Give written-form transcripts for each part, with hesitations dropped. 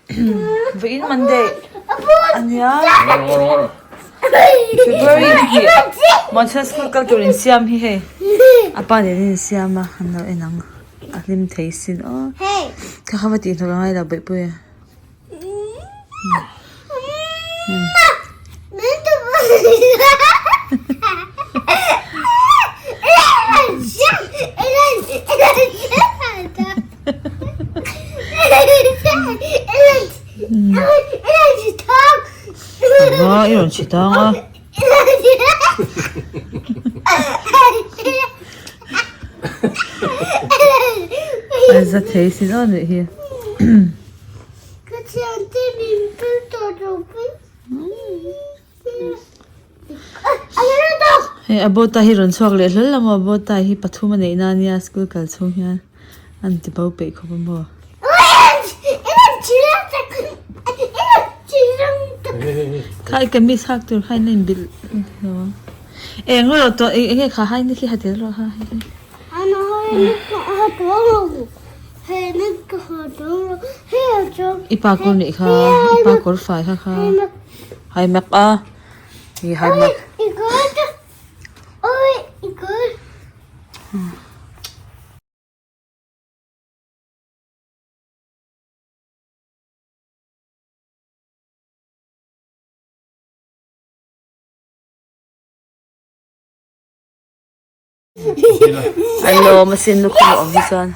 Vawiin Monday a nia February ni hnih Monson school kal tur insiam hi hei a pa nen an insiam a an lo en ang a hlim thei sin aw kha kha va tih hnawk a ngai lo bawihpui a. Ava i rawn chhi tang a. A za thei sin aw nih hi. Hei a bow tie hi rawn chhuak leh hlawl a maw bow tie hi pathum a neih na ania school kal chhung hian a inti bo peih khawp a maw. Kha i kamis hak tur kha in la inbilh lo ang. Eng rawh tawh eng nge kha hain khi ha tel rawh ha hei hi. I pa kawr nih kha i pa kawr fai kha kha hai mak a i hai mak. An lawm asin lukhum a awm hi chuan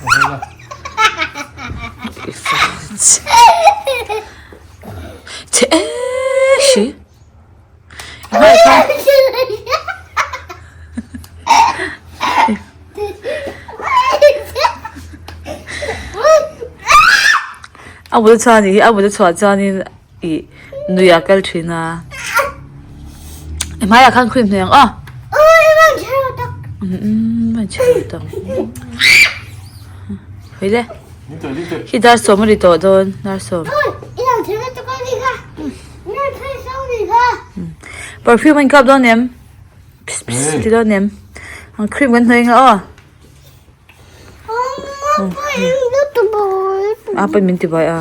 chhe hri a bul chuan ih a bul chhuah chuanin ih nuih a kal thin a i hmaiah khan cream hneh ang aw umm hawi le hi dar sawm a ri tawh dawn dar sawm perfume a inkap dawn em ti dawn em ang cream kan hnawih ang aw. A pawi min ti buai a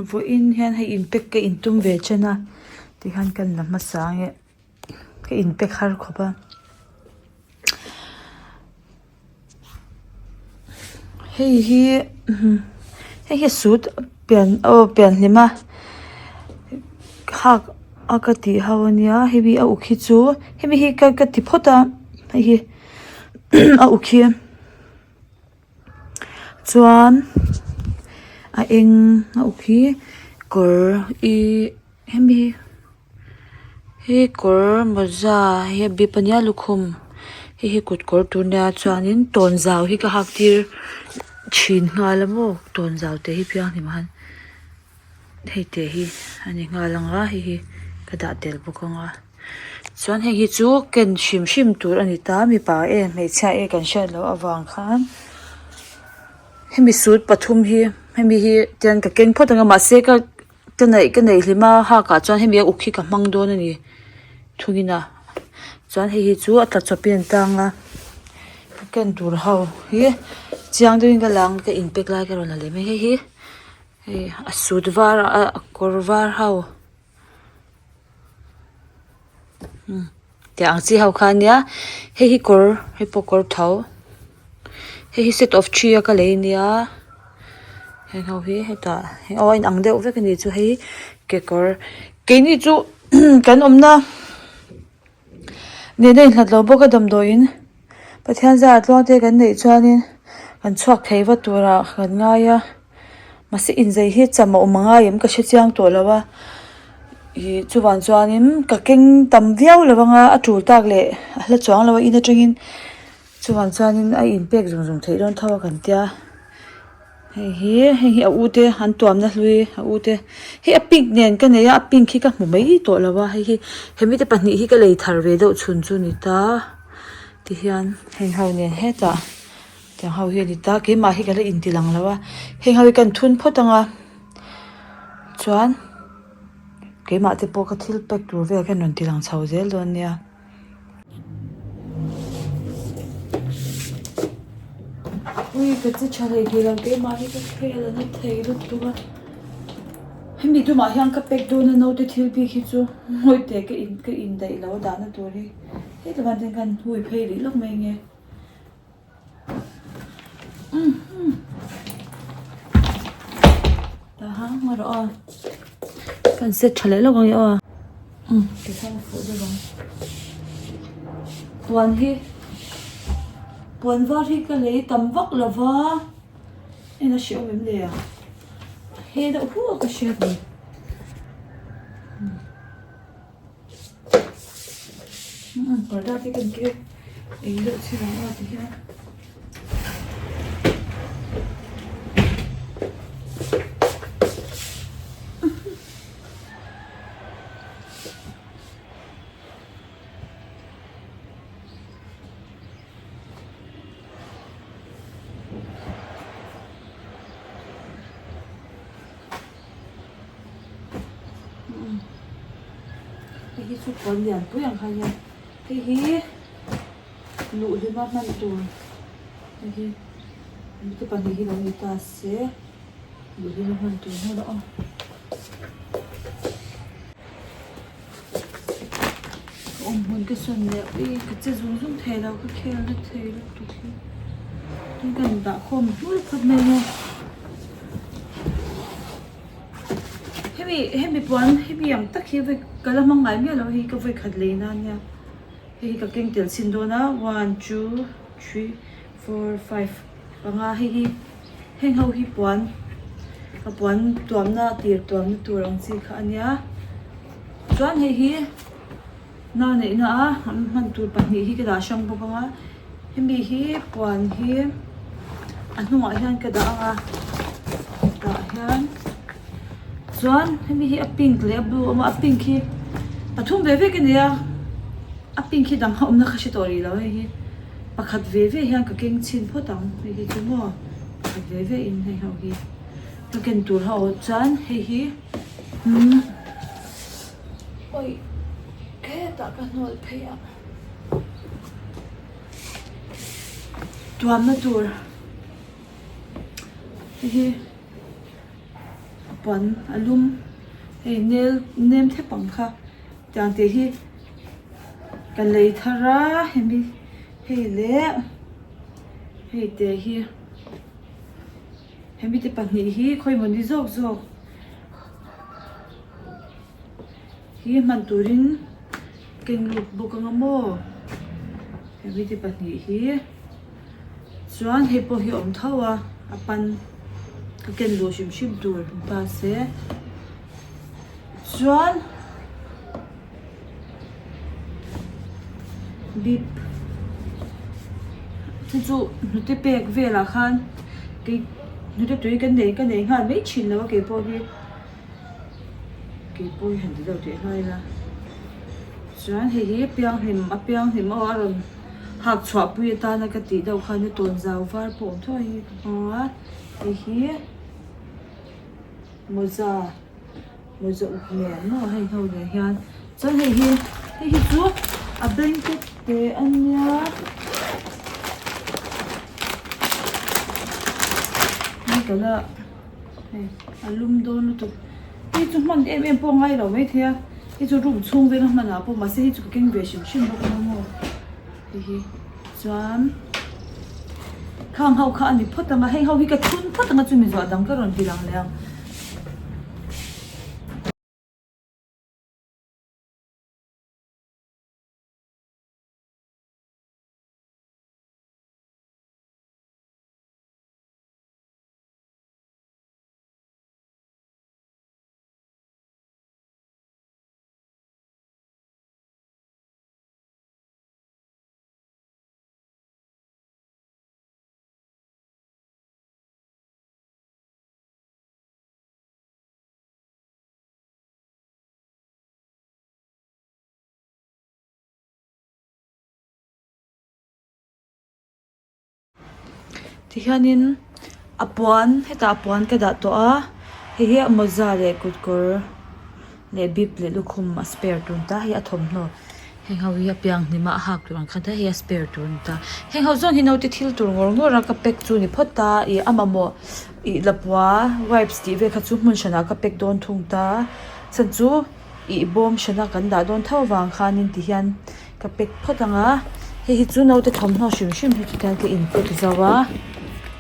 vawiin hian hei in pack ka in tum ve chen a tikhan ka la hmasa ang e ka in pack har khawp a hei hi hei hi suit pian aw pian hlim a hak a ka tih ho ania hemi a uk hi chu hemi hi ka ka ti phawt a hei hi a uk hi chuan a eng a uk hi kawr ihh hemi. Hei kawr mawza hi a bip ania lukhum hei hi kut kawr tur nia chuanin tawnzau hi ka hak tir thin nghal a maw tawnzau te hi piang hlim han hei te hi a ni nghal ang a hei hi ka dah tel bawk ang a chuan hei hi chu ken hrim hrim tur a ni ta mipa e hmeichhia e kan hriat loh avang khan hemi suit pathum hi hemi hi tian ka keng phawt ang a mahse ka. Ka neih ka neih hlim a hak ah chuan hemi a uk hi ka hmang dawn a ni thungin a chuan hei hi chu a tla chawp in an tang a ka ken tur ho hi chiang deuhin ka lang ka in pack lai ka rawn la leh mai hei hi hei a suit var a kawr var ho umm tiang ang chi ho kha ania hei hi kawr hei pawh kawr tho hei hi set of three a ka lei ania heng ho hi hetah aw a inang deuh vek a ni chu hei kekawr keini chu kan awmna nena inhlat lo bawk a damdawiin Pathian zara tluang te kan neih chuanin kan chhuak thei vat turah kan ngai a mahse inzei hi cham a awm a ngai em ka hre chiang tawh lo a ih chuvang chuanin ka keng tam viau lo anga a tul tak leh a hla chuang lo a in atangin chuvang chuanin a inpek zung zung theih dawn tho a kan tia. Hei hi hei hi a u te an tuamna hlui a u te hei a pink nen ka nei a a pink hi ka hmu mai tawh lo a hei hi hemi te pahnih hi ka lei thar ve deuh chhun chu a ni ta tihian heng ho nen hetah tiang ho hi a ni ta keimah hi ka la inti lang lo a heng ho hi ka thun phawt ang a chuan keimah te pawh ka thil pack tur vel khan rawn ti lang chho zel dawn nia. Ui ka che tha hlei thei lo keimah hi ka khel a na thei lutuk a hemi tumah hian ka pack dawn a naute thil bik hi chu ngawi teh ka in ka indaih lo a dahna tur hi heti van ten khan hui phei rih lawk mai nge Taha hma rawh aw kan set tha leh lawk ang e aw umm tikhian a fuh deuh ang puan hi puan var hi ka lei tam vak lo va en a hrehawm em le a he deuh huau ka hriat ni. Parda te kan kek eng deuh chhin ang aw ti hian. Hei hi chu puan lian pui ang kha nia hei hi luh hlima hman tur hei hi mite pahnih hi lo ni ta se luh hlima hman tur hmel a awm. Ka awm hmun ka sawn leh ui ka che zung zung thei lo ka khel na thei lutuk hi tin ka in dah khawm hlur phawt mai nia hemi hemi puan hemi ang tak hi vawi ka la hmang ngai miah lo hei ka vawi khat lei na nia hei hi ka keng tel chhin dawn a one two three four five panga hei hi heng ho hi puan ka puan tuamna tir tuamna tur ang chi kha a nia chuan hei hi nau neihna a hman tur pahnih hi ka dah hrang bawk ang a hemi hi puan hi a hnungah hian ka dah ang a tah hian chuan hemi hi a pink leh a blue a awm a a pink hi pathum ve vek a ni a a pink hi dang a awmna ka hre tawh rih lo hei hi. Pakhat ve ve hian ka keng chhin phawt ang hei hi chu maw pakhat ve ve in hei ho hi ka ken tur ho chuan hei hi umm awi hetah ka hnawl phei a tuamna tur hei hi a puan a lum hei nel nem thep ang kha. Tiang tih hi ka lei thar a hemi hei leh hei te hi hemi te pahnih hi khawimawni zawk zawk hi hman turin keng lut bawk anga maw hemi te pahnih hi chuan hei pawh hi a awm tho a a pan ka ken luh hrim hrim tur ni ta se. Chuan bip chu chu hnute pek velah khan kei hnute tui ka nei ka nei nghal mai thin lo a kei pawh hi kei pawh hi han ti deuh teh hlai ila chuan hei hi pianghlim a pianghlim aw a rawn hak chhuah pui atana ka tih deuh khan a tawnzau var pawh awm tho a hei ka hmang a hei hi. Mawza mawza uk nen maw hei ho nen hian chuan hei hi hei hi chu a blanket te a nia hei ka la hei a lum dawn lutuk hei chu hman em em pawh a ngai lo maithei a hei chu room chhung veng a hman ah pawh mahse hei chu ka keng ve hrim hrim bawk a maw hei hi. Chuan khang ho kha a ni phawt ang a, heng ho hi ka thun phawt ang a chumi zuah dang ka rawn ti lang leh ang. Tihianin a puan hetah a puan ka dah tawh a hei hi a mawza leh kut kawr leh bip leh lukhum a spare tun ta hei a thawmhnaw. Heng ho hi a piang hnim a a hak tur ang khan hei a spare tur a ni ta. Heng ho zawng hi naute thil tur ngawr ngawr a ka pack chu a ni phawt a ih a mamawh ih lapua wipes tih vel kha chu hmun hranah ka pack dawn thung ta chhan chu ih bawm hrana kan dah dawn tho avang khanin ti hian ka pack phawt ang a hei hi chu naute thawmhnaw hrim hrim hi chutiang ka in pack zo a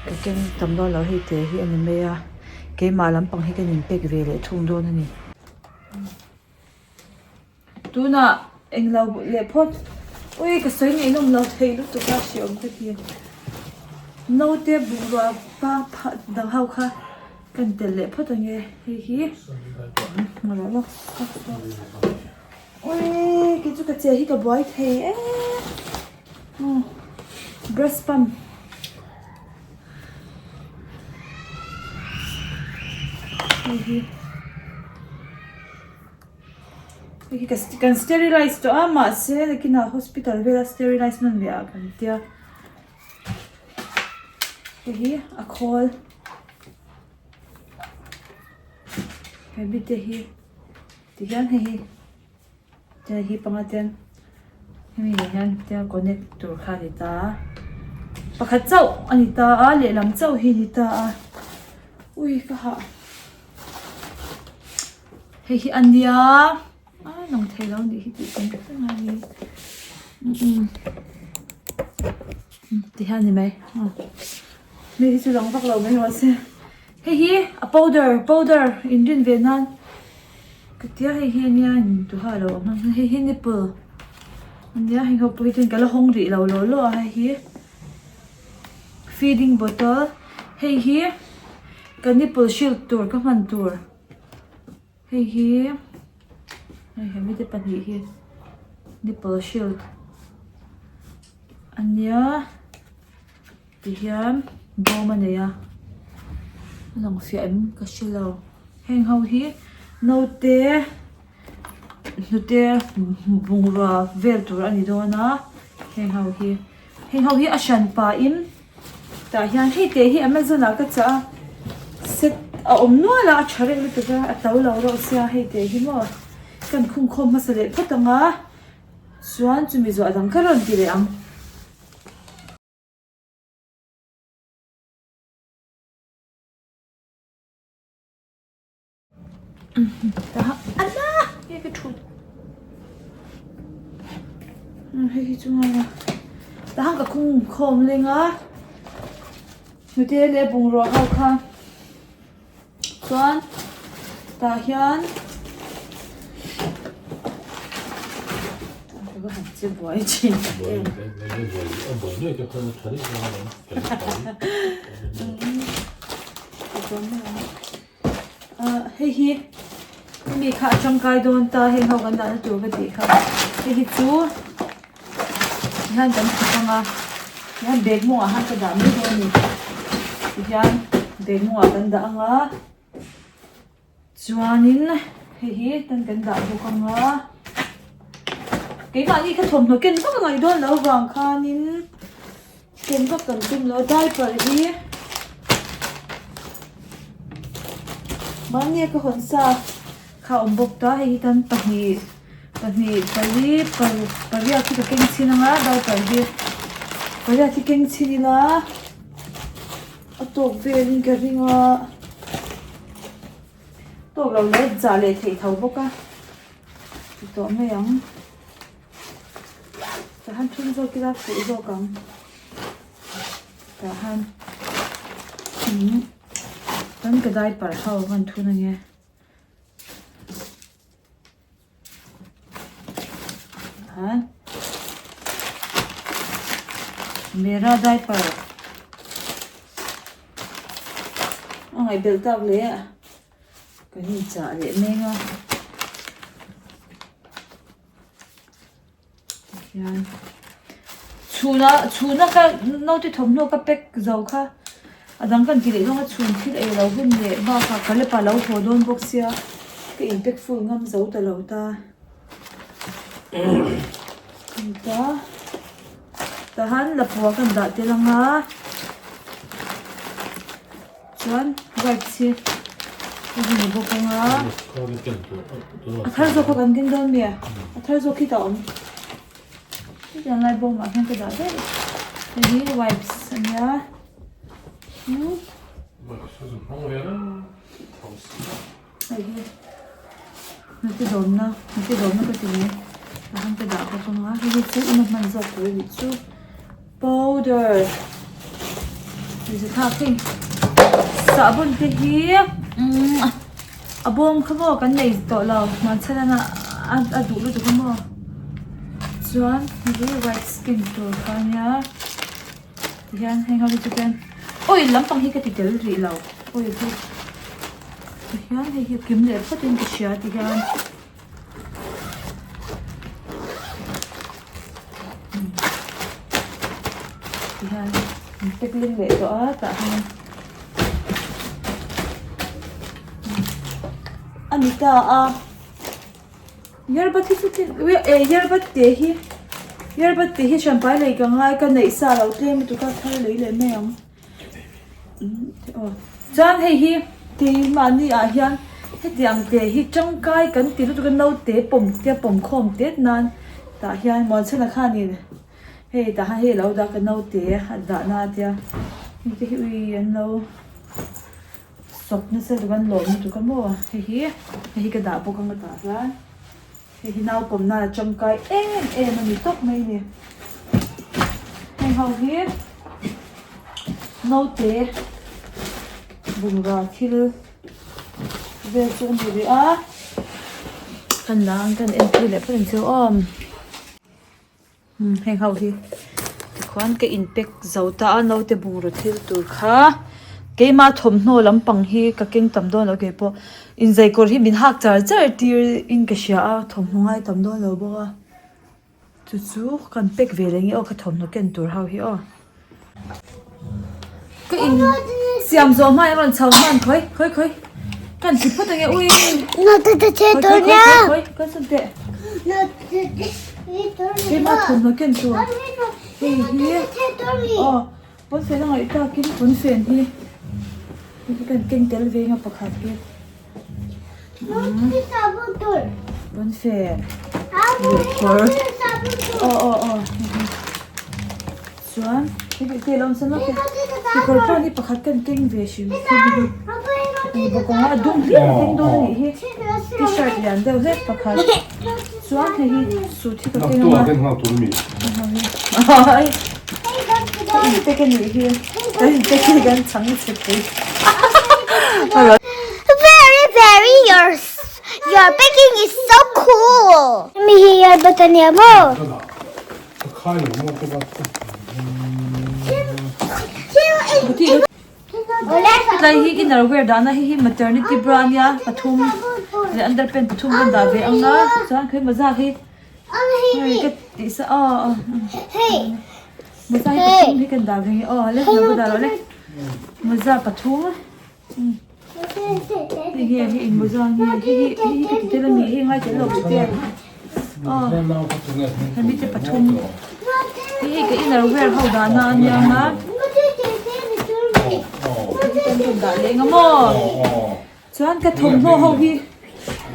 ka keng tam dawn lo hei te hi a ni mai a keimah lampang hi ka in pack ve leh thung dawn a ni. Tunah englo leh phawt ui ka sawi ngeihnawm lo thei lutuk a hreawm ka ti naute bungrua pa phah dang ho kha kan tel leh phawt ange hei hi ngaih lawk ui kei chu ka che hi ka buai thei em breast pump. Hei hi hei hi kan sterilize tawh a mahse nakinah hospital vela sterilize nawn leh ah kan tia hei hi a khawl he mi te hi tihian hei hi tiang hi panga ten hemi nen hian tia connect tur kha a ni ta a pakhat chauh a ni ta a lehlam chauh hi a ni ta a ui ka hah hei hi a nia a lang thei lo nih hi tih tam tak a ni ti hian a ni mai mi hi chu lang vak lo mai rawh se hei hi a powder powder inrin ve nan. Ka tia hei hi ania in duha lo awm ang hei hi nipple ania heng ho pawh hi chuan ka la hawng rih lo law law a hei hi feeding bottle hei hi ka nipple shield tur ka hman tur hei hi hei hemi te pahnih hi nipple shield ania. Tihian bawm a nei a, a lang fiah em ka hre lo. Heng ho hi naute hnute bungrua vel tur a ni dawn a, heng ho hi. Heng ho hi a hran pahin tah hian hei te hi amazon ah ka chah a, set a awm nual a, a tha reuh lutuk a, a to lo reuh sia hei te hi maw kan khungkhawm hmasa leh phawt ang a, chuan chumi zawh dang kha rawn ti leh ang. Hei hi chu ngai a tah khan ka khung khawm leng a hnute leh bungrua ho kha chuan tah hian ka han che buai thin tak em. Hei hi hemi kha a tangkai dawn ta heng ho kan dahna tur ka tih kha hei hi chu tihian kan thawk ang a tihian bag mawngah khan ka dah mai dawn a ni tihian bag mawngah kan dah ang a chuanin hei hi tan kan dah bawk ang a keimahni kha thawmhnaw ken vak a ngaih dawn loh avang khanin ken vak kan tum lo diaper hi mahni a ka hawn sa kha a awm bawk ta hei hi tan pahnih. Pahnih pali paruk pariat hi ka keng chhin anga diaper hi pariat hi keng chhin ila a tawk velin ka ring a tawk lo leh zah leh theih tho bawk a ti tawh mai ang tah han thun zawk ila fuh zawk ang tah han kan ka diaper ho kan thun ange. Mera diaper a ngaihbelh tak leh kan inchah leh meng a tikhian chhunah chhuna ka naute thawmhnaw ka pack zo kha a dang kan ti leh dawn a chhun thil ei lo hun leh bakah ka lepa lo haw dawn bawk sia ka in pack full ngam zo ta lo ta ta tahan lapua kan dah tel ang a chuan wipes hi hei hi ni bawk ang a a thar zawk kha kan keng dawn mi a a thar zawk khi ta awm. Hetiang lai bawmah hian ka dah daih. Hei hi wipes a nia. Hei hi hnute dawmna hnute dawmna ka ti mai tah hian ka dah bawk ang a hei hi chu ina hman zawk tur a nih chu powder hmeichhe thlak heng sahbawn te hi umm a bawm kha maw kan nei tawh lo hmanchhan a a duh lutuk a maw chuan hei hi white skin tur kha a nia. Tihian heng ho hi chu chuan oil lampang hi ka ti tel rih lo oil hi tihian hei hi a kim leh phawt in ka hria tihian tihian an pack ling leh tawh a tah hian a ni ta a. Earbud hi chu earbud te hi earbud te hi hranpai lei ka ngai ka neih sa lo tlem lutuk a thar lei leh mai ang chuan hei hi keimahni ah hian hetiang te hi tangkai kan ti lutuk a naute pawm te pawm khawm tet nan tah hian muanchhana khanin hei tah hian hei alo dah ka naute a dah na a tia heng te hi ui an lo. Sawp nasa lutuk an lawm lutuk a maw hei hi hei hi ka dah bawk ang a tah hian hei hi naupawm nan a tangkai em em a ni tawp mai a ni heng ho hi naute bungrua thil vel chu a ni rih a kan la ang kan en phei leh phawt ang chu aw. Heng ho hi tikhuan ka in pack zo ta a naute bungraw thil tur kha keima thawmhnaw lampang hi ka keng tam dawn lo keipawh inzai kawr hi min hak char char tir in ka hria a thawmhnaw ngai tam dawn lo bawk a chu chu kan pack ve leh nge aw ka thawmhnaw ken tur ho hi aw. Ka in siam zawh hma in rawn chho hman khawi khawi khawi kan ti phawt ange ui khawi khawi khawi khawi kan sawn teh keimah thawmhnaw ken tur hei hi aw pawnfen a ngaih takin pawnfen hi hei hi kan keng tel ve anga pakhat hi pawnfen leh kawr aw aw aw hei hi. Chuan heti te lo awm lawk e kekawr pawh hi pakhat kan keng ve hrim hrim hi a ni bawk ang a a dum hlir a keng dawn a nih hi t-shirt lian deuh hlek pakhat chuan hei hi suit hi ka keng ang a ai ka in pack a nih hi ka in pack hi kan chhang chhe thei Very very your your packing is so cool. Mi hi your button ya mo. Tlai hi inner wear dahna hei hi maternity bra ania pathum leh underpant pathum kan dah ve ang a chuan khawi mawza hi hei ka tih sa aw aw mawza hi pathum hi kan dah ve ang e aw le lo va dah rawh le mawza pathum hei hi hei in mawza nge hei hi hei hi ka ti tel a ni hei ngai tel lo che te aw hemi te pathum hei hei ka inner wear ho dahna a nia ang a kan rawn dah leh ang a maw chuan ka thawmhnaw ho hi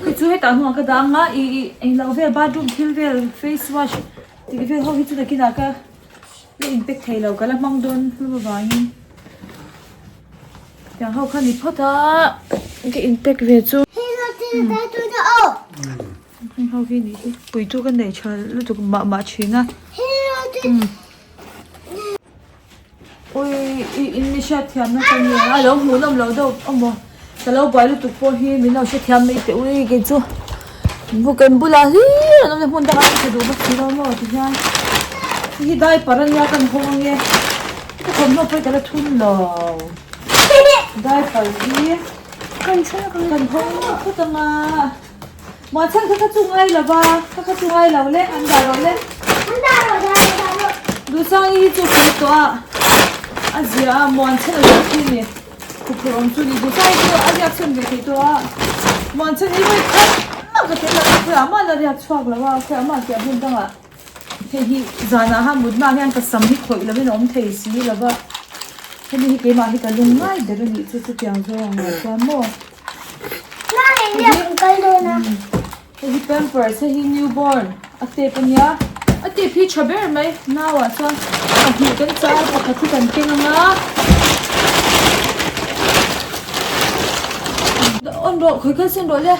hi chu hetah hnungah ka dah ang a ih ih englo vel bathroom thil vel face wash tih vel ho hi chu nakinah ka la in pack thei lo ka la hmang dawn hlawm avangin. Tiang ho kha ni phawt a ka in pack ve chu heng ho hi nih hi puitu ka nei tha lutuk mah mah thin a ui i in mi hriat thiam na ka nia a lo hmuh nawm loh deuh amaw ka lo buai lutuk pawh hi min lo hrethiam mai teh ui kei chu kan bulah hlir an awm a hmun dangah an tha duh bawk si lo maw tihian hei hi diaper ania kan hawng ange. Ka thawmhnaw pawh hi ka la thun lo. Diaper hi kan hawng phawt ang a. Mahse kha kha chu ngai lo va, kha kha chu ngai lo le, an dah rawh le. Duhsangi hi chu fel tawh a, a zia a, Muanchhan a zawk hi ni. Khuphur awm chu ni. Duhsangi chu a riak chhan ve thei tawh a. Muanchhan hi vawi khat mah ka tel lo a, khawiah mah la riak chhuak lo a, khawiah mah tiah hmun dangah. Hei hi zanah han mut hma hian ka sam hi khawih lovin a awm thei si lo va, hemi hi keimah hi ka lung ngai ber a nih chu chutiang zawng ang ah chuan maw. Hei hi pampers hei hi new born a tape a nia. A tip hi tha ber mai nauah chuan pahnih kan chah a pakhat hi kan keng ang a on rawh khawi kalsan rawh le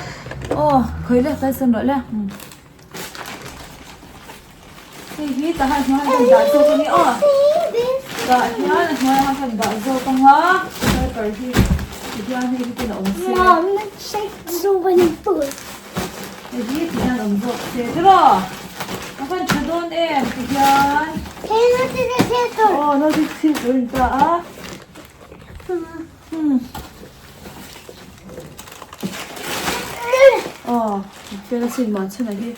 aw khawi le kalsan rawh le hei hi tah hian hnuaiah kan dah zawk a ni aw tah hian a hnuaiah kan dah zawk ang a diaper hi tihian hei hi ten a awm se. Hei hi ti hian awm zawk se tiraw a van tha dawn em ti hian aw naute thil tur in ta a aw fel a sin man chhan a hi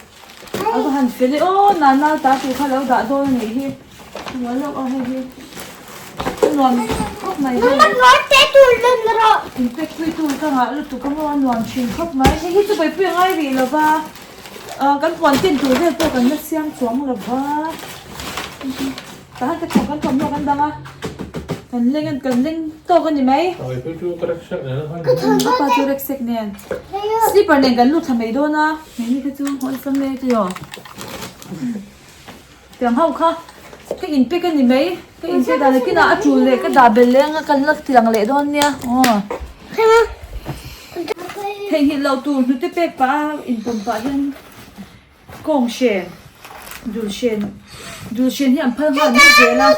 a va han fel e aw nana ta tur kha lo dah dawn a nih hi nuam lawk a hei hi a nuam khawp mai in pack pui tur ka ngah lutuk a maw a nuam thin khawp mai hei hi chu buaipui a ngai rih lo va ah kan puan ken tur vel pawh kan la siam chuang lo va tah hian ka thawk kan thawmhnaw kan dang a kan leng a kan leng tawk a ni mai a pa chu rucksack nen slipper nen kan lut thla mai dawn a hei kha chu awlsam e tiraw. Tiang ho kha ka in pack a ni mai ka in pack dan kinah a tul leh ka dah belh leh anga kan la tilang leh dawn nia aw theihnghilh loh tur hnute pek pah a inpawm pah hian kawng hren dul hren dul hren hi an phal nghal mai zel a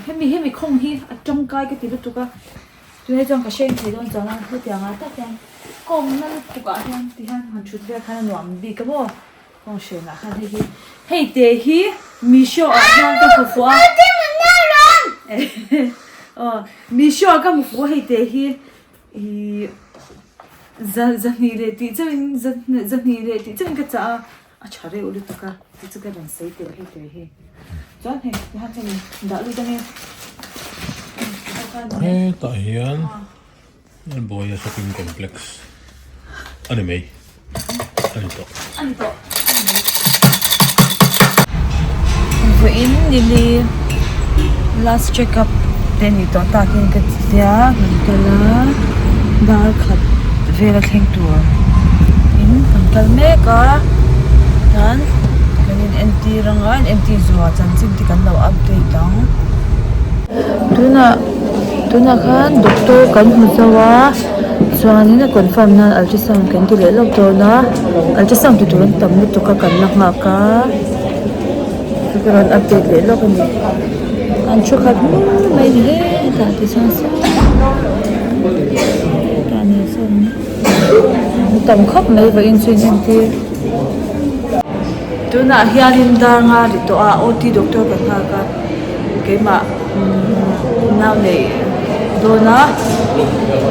hemi hemi khawng hi a tangkai ka ti lutuk a tunah chuan ka hreng thei dawn chuang a hetiang ah tak hian. Kawngna lutuk ah hian ti hian han thut vel khan a nuam bik a maw kawng hren ah khan hei hi hei te hi Meesho ah hian ka hmu fuh a aw Meesho ah ka hmu fuh a hei te hi ihh za zahnih leh tih chauh in zahnih leh tih chauh in ka chah a a tha reuh lutuk a ti chu ka rawn sawi tel hei te hi chuan hei ti hian hei dah lut ange hetah hian. Lalbawia shopping complex a ni mai a ni tawh. A ni tawh a ni mai. Vawiin nili last check up te ni tawh takin ka ti tia kan kal a dar khat vel a thleng tur in kan kal mek a chuan kan in entir anga in entir zawhah chanchin te kan lo update ang tunah. Tunah khan doctor kan hmu zo a chuanin a confirm nan ultrasound kan ti leh lawk dawn a ultrasound ti tur an tam lutuk a kan la nghak a ka rawn update leh lawk a ni an thu khat hmur mai ni hetah te chuan hetah ni sawn an tam khawp mai vawiin chu in entir tunah hianin dar nga ri tawh a O T doctor kan nghak a keimah. Nau neih dawn a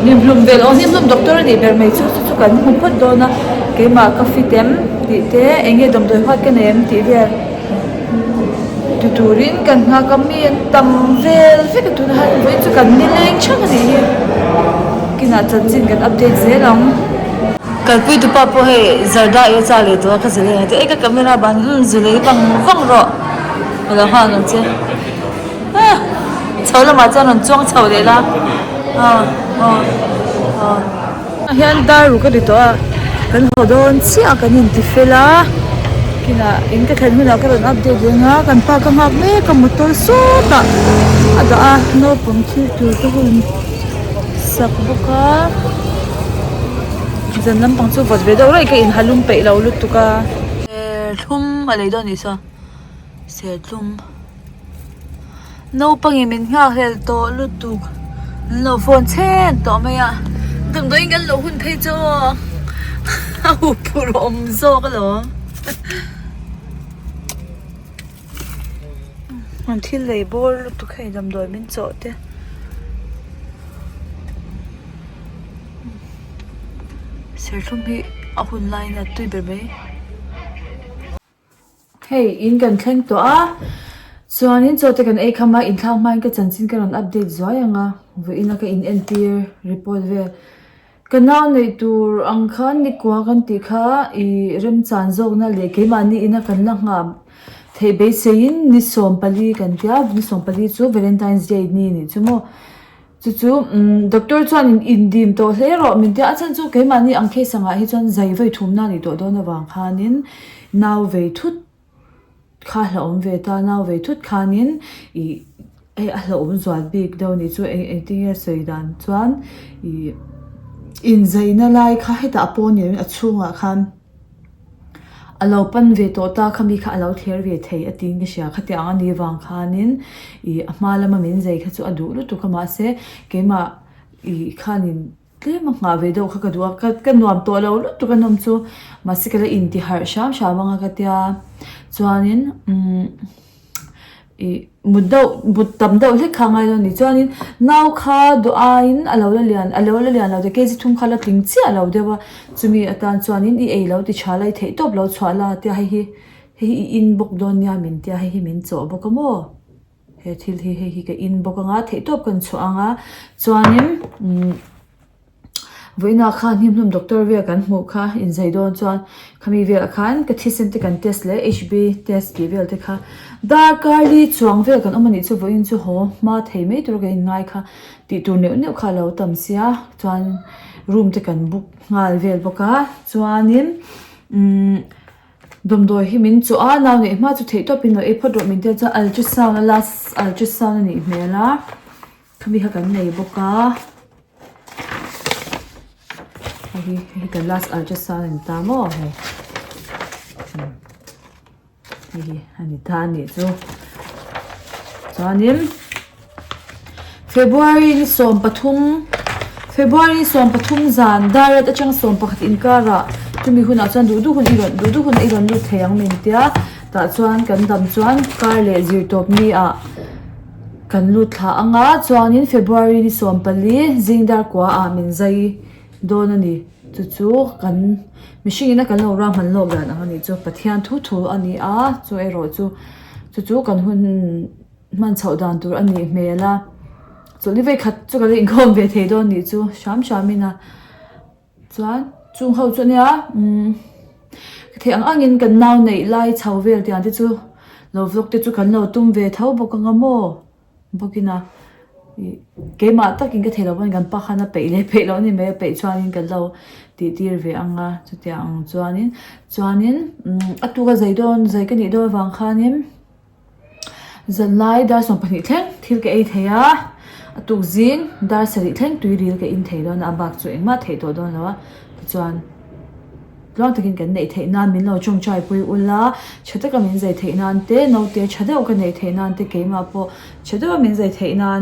hnimhlum vel aw hnimhlum doctor a nih ber mai chu chu chu kan hmu phawt dawn a keimah ka fit em tih te eng nge damdawi huat ka nei em tih vel ti turin kan nghak a mi an tam vel vek a tunah hian vawiin chu kan nileng theuh a nih hi kinah chanchin kan update zel ang. Kalpui tupa pawh hei zarda ei a chak leh tawh a ka zilei ang che ei ka camera ban umm zilei vang vang rawh ka lo nghak ang che. Chho lamah chuan rawn chuang chho leh la aw aw aw ah hian dar ruk a ri tawh a kan haw dawn chiah kan inti fel a kinah in ka thlen hunah ka rawn update reng a kan pa ka nghak mek a motor sawtah a dah a naupang thil tur te hun sak bawk a zan lampang chu vawt ve deuh raih ka inhalum peih lo lutuk a. Serthlum a lei dawn a nih saw serthlum. Naupangin min nghakhlel tawh lutuk an lo phone chhen tawh mai a damdawiin kan lo hun phei chu aw a huphurh awm zawk alawm an thil lei bawr lutuk hei damdawi min chawh te. Serthlum hi a hun laiin a tui ber mai. Hei in kan thleng tawh a chuanin chaw te kan ei kham a inthlak hmain ka chanchin ka rawn update zuai ang a vawiin a ka in entir report vel ka nau neih tur ang khan nikua kan tih kha ih remchan zawkna leh keimahni ina kan la nghah theih beiseiin ni 14 kan tia ni 14 chu valentine's day ni anih chu maw. Chu chu umm doctor chuan in dim tawh hle rawh min tia a chhan chu keimahni ang case angah hi chuan zai vawi thumna a nih tawh dawn avang khanin nau vei thut kha hlauhawm ve ta nau vei thut khanin ih hei a hlauhawm zual bik deuh a nih chu eng engtin nge sawi dan chuan ih inzaina lai kha hetah a pawn ni lovin a chhungah khan. A lo pan ve tawh ta kha mi kha a lo thler ve thei a tiin ka hria khatiang a nih vang khanin ih a hma lama min zai kha chu a duh lutuk a mahse keimah ih khanin tlem a nghah ve deuh kha ka duh a ka ka nuam tawh lo lutuk a nawm chu mahse ka la intiharh hram hram ang a ka tia chuanin umm. Ih mut deuh mut tam deuh hlek kha a ngai dawn a ni chuanin nau kha duh aiin a lo la lian a lo la lian lo te kg thum kha la tling chiah lo deuh a chumi atan chuanin i ei lo ti tha la i theih tawp lo chhuah la tia hei hi hei hi i in bawk dawn nia min tia hei hi min chawh bawk a maw he thil hi hei hi ka in bawk anga theih tawp kan chhuah anga chuanin umm. Vawiinah khan hnim hlum doctor vel kan hmuh kha inzai dawn chuan khami velah khan ka thisen te kan test leh H_B test tih vel te kha darkar li chuang vel kan awm anih chu vawiin chu haw hma thei mai tur ka inngai kha tih tur neuh neuh kha a lo tam sia chuan room te kan book nghal vel bawk a chuanin umm dawmdawi hi min chawh a nau neih hma chu theih tawpin lo ei phawt rawh min tia chuan ultrasound a last ultrasound a nih hmel a. Khami kha kan nei bawk a hei hi hei hi kan last ultrasound a ni ta maw hei hei hi a ni ta a nih chu chuanin February ni 13 February 13 zan dar atang 11 inkarah chumi hunah chuan duh duh hun i rawn duh duh hun i rawn lut thei ang min tia tah chuan kan dam chuan kar leh zirtawp ni ah. Kan lut thla anga chuanin February ni 14 zing dar kua ah min zai dawn a ni. Chu chu kan mihring ina kan lo ruahman lawk dan ang a nih chu. Pathian thu thu a ni a, chu erawh chu chu chu kan hun hman chhoh dan tur a nih hmel a. Chawlhni vei khat chu ka la inkhawm ve thei dawn nih chu hram hram in a. Chuan chung ho chu ania umm ka theih ang angin kan nau neih lai chho vel tiang te chu lo vlog te chu kan lo tum ve tho bawk anga maw bawkin a ih keimah takin ka theih loh pawn kan pa khan a peih leh peih loh a ni mai a peih chuanin kan lo tih tir ve ang a chutiang ang chuanin chuanin umm a tuk a zai dawn zai ka nih dawn avang khanin. Zanlai dar 12 thleng thil ka ei thei a, a tuk zing dar 7 thleng tui ril ka in thei dawn a, a bak chu engmah theih tawh dawn lo a, tichuan tluang takin kan neih theih nan min lo tawngtai pui ula, tha taka min zai theih nan te, naute tha deuh ka neih theih nan te, keimah pawh tha deuha min zai theih nan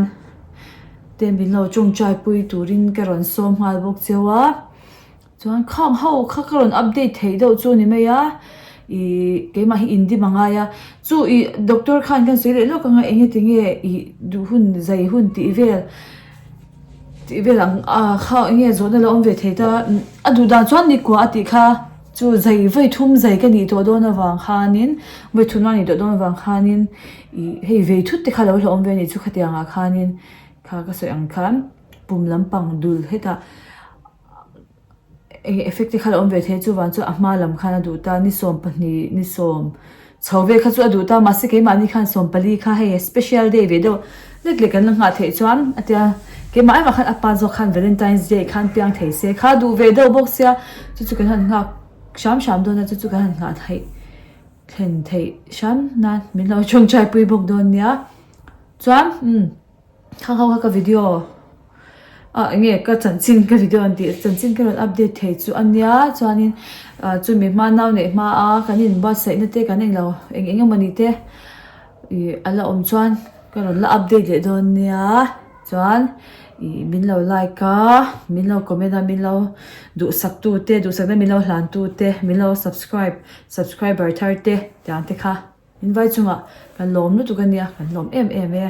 te min lo tawngtai pui turin ka rawn sawm nghal bawk cheu a. Chuan khang ho kha ka rawn update theih deuh chu ni mai a, ih keimah hi indim a ngai a, chu ih doctor khan kan sawi leh lawk ang a eng nge tinge ih duh hun zai hun tih vel tih vel ang a kha eng nge zawhna lo awm ve thei ta a duh dan chuan ni kua a tih kha chu zai vawi thum zai ka nih tawh dawn avang khanin vawi thum a nih tawh dawn avang khanin ih hei vei thut te kha lo hlauhawm ve a nih chu khatiang ah khanin kha ka sawi ang khan pum lampang dul hetah. Eng effect te kha lo awm ve thei chuvang chu a hma lam khan a duh ta ni 12 ni 10 chho vel kha chu a duh ta mahse keimahni khan 14 kha hei special day ve deuh lek lek kan la nghah theih chuan a tia keimah emah khan a pa zawk khan valentine's day khan piang thei se kha duh ve deuh bawk sia chu chu kan han nghak hram hram dawn a chu chu kan han nghah theih thlen theih hram nan min lo tawngtai pui bawk dawn nia chuan umm. Thang ho kha ka video ah eng nge ka chanchin ka video an tih chanchin ka rawn update thei chu a nia chuanin ah chumi hma nau neih hma a kan in buatsaih na te kan englo eng eng emawni te ih a la awm chuan ka rawn la update leh dawn nia chuan ih min lo like a min lo comment a min lo duhsak tu te duhsakna min lo hlan tu te min lo subscribe subscriber thar te tiang te kha. In vai chungah kan lawm lutuk a nia, kan lawm em em e.